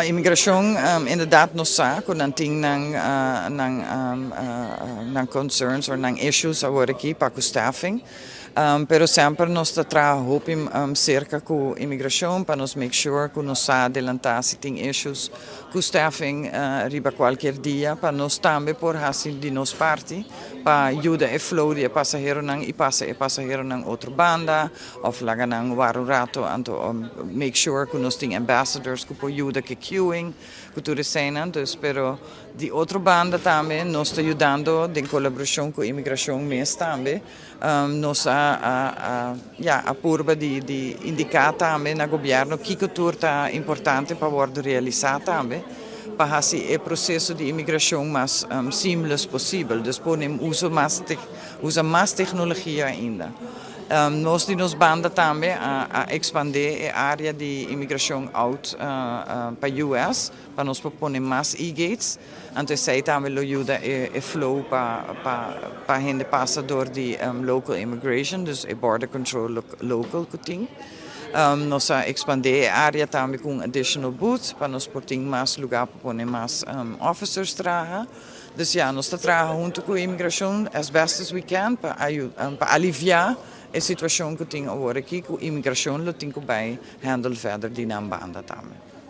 Imigracion, inderdaad, nos sa cu nan tin nan concerns of nan issues awor aki pa cu staffing. Pero semper nos ta traha hopi cerca cu imigracion pa nos make sure cu nos sa adelanta si tin issues cu staffing riba cualkier dia, pa nos tambe por haci di nos parti pa yuda e flow di pasaheronan y pasa e pasaheronan otro banda of laga nan warda un rato, anto make sure cu nos tin ambassadors cu por yuda cu queuing, cu tur esey. Dus, pero di otro banda tambe nos ta yudando den colaboracion cu imigracion mes tambe. Nos a, ja, a purba di indica tambe na gobierno kico tur ta importante pa wordo realisa tambe, pa haci e proceso di imigracion mas seamless posibel. Dus pone usa mas tecnologia ainda. Nos di nos banda tambe a expande e area di imigracion out pa US, pa nos pone mas e-gates. Anto esey tambe lo yuda e flow pa hende pasa door di local immigration, dus e border control local cu tin. Nos a expande e area tambe cu additional booths pa nos por tin mas luga pa pone mas officers traha. Dus ja, nos ta traha hunto cu imigracion as best as we can pa alivia e situacion cu tin awor aki, cu imigracion lo tin cu bay handle verder di nan banda tambe.